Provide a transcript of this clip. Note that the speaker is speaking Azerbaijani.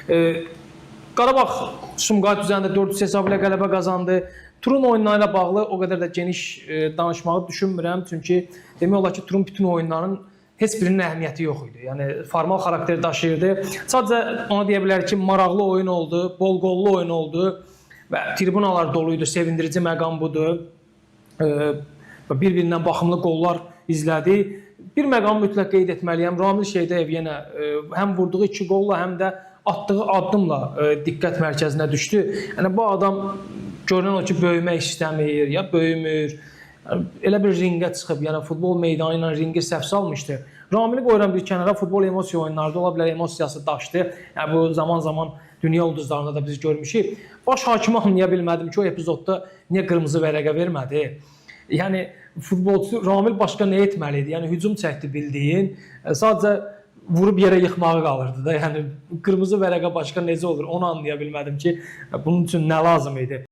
Qarabağ Sumqayıt üzərində 4-3 hesabı ilə qələbə qazandı. Turun oyunları ilə bağlı o qədər də geniş danışmağı düşünmürəm, çünki demək olar ki, turun bütün oyunlarının heç birinin əhəmiyyəti yox idi. Yəni formal xarakter daşıyırdı. Sadəcə ona deyə bilərik ki, maraqlı oyun oldu, bol qollu oyun oldu və tribunalar dolu idi. Sevindirici məqam budur. Bir-birindən baxımlı qollar izlədik. Bir məqamı mütləq qeyd etməliyəm. Ramil Şeydayev yenə həm vurduğu iki qolla, həm də atdığı addımla diqqət mərkəzinə düşdü. Yəni bu adam görünən o ki, böyümək istəmir, ya böyümür. Yəni, elə bir ringə çıxıb, yəni futbol meydanı ilə ringi səhv salmışdı. Ramili qoyuram bir kənara, futbol emosiya oyunlarda ola bilər, emosiyası daşdı. Yəni bu zaman-zaman dünya ulduzlarında da biz görmüşük. Baş hakimi anlaya bilmədim ki, o epizodda niyə qırmızı vərəqə vermədi. Yəni futbolçu Ramil başqa nə etməli idi? Yəni hücum çəkdi bildiyin. Sadəcə vurub yerə yıxmağı qalırdı da. Yəni qırmızı vərəqə başqa necə olur? Onu anlaya bilmədim ki, bunun üçün nə lazım idi.